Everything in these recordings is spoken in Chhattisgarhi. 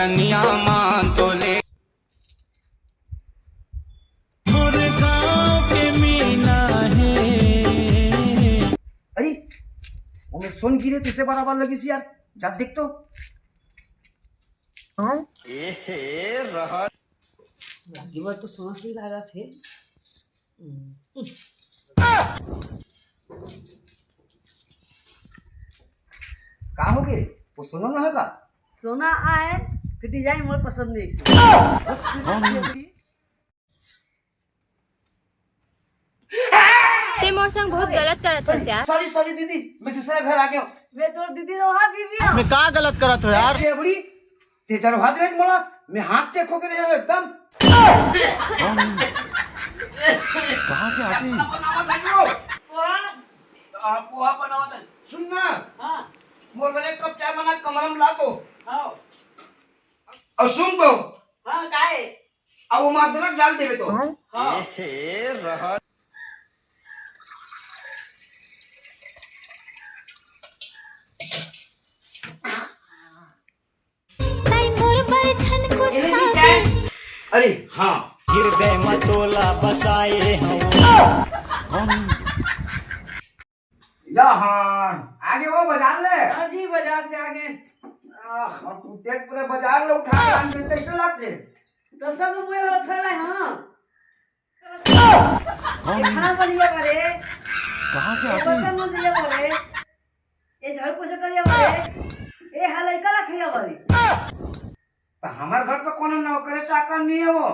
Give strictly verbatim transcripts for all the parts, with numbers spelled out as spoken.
दुनिया मान तो ले। मोर गाँव के मीना हे। अरे, वो सोन गिरे तुझसे बराबर लगी सी यार, जा देख तो। हाँ? एहे रहा। रागी बर तो सांस नहीं लागत हे। हम्म। का हो गे? वो सोना ना हे का? सोना आय, फिर डिजाइन मोर पसंद नहीं से। ते मोर संग बहुत गलत करत हस यार। सॉरी, सॉरी दीदी, मैं दूसरा घर आ गया हूँ। मैं तोर दीदी नोहा बीबी हूँ। मैं का गलत करत हो यार? ए, बड़ी, ते डरवा दे मोला, मैं हाथ टेक होके रहे हूँ एकदम। कहाँ से आते हैं? बनावा था जो। पोहा? हाँ, पोहा बनावा था। सुन ना। हाँ। मोर बने एक कप चाय बना, कमरा में ला तो। हाँ। और सुन तो। हाँ, काहे? अब वो अदरक डाल देवे तो। हाँ। ताई मोर बर झन गुस्सा। अरे हाँ। हृदय म तोला बसाए हूँ। या हाँ, आगे वो बाजार ले। हाँ जी, बाजार से आगे। आह, और तू देख पूरे बाजार ले उठा के आन के कैसे लाते? तो सब मुझे उठा रहे, हाँ। ये खाना बन गया बारे। कहाँ से ये आते हैं? बर्तन बन गया बारे। ये झाड़ू पोछा कर लिया बारे। ये हा लइका रख लिया बारे। तो हमार घर तो कोनो नौकर चाकर नहीं है वो।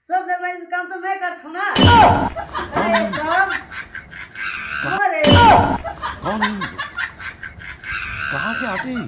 सब घर में काम तो मैं करता हूँ ना। अरे सब। अरे। कहाँ से आते हैं?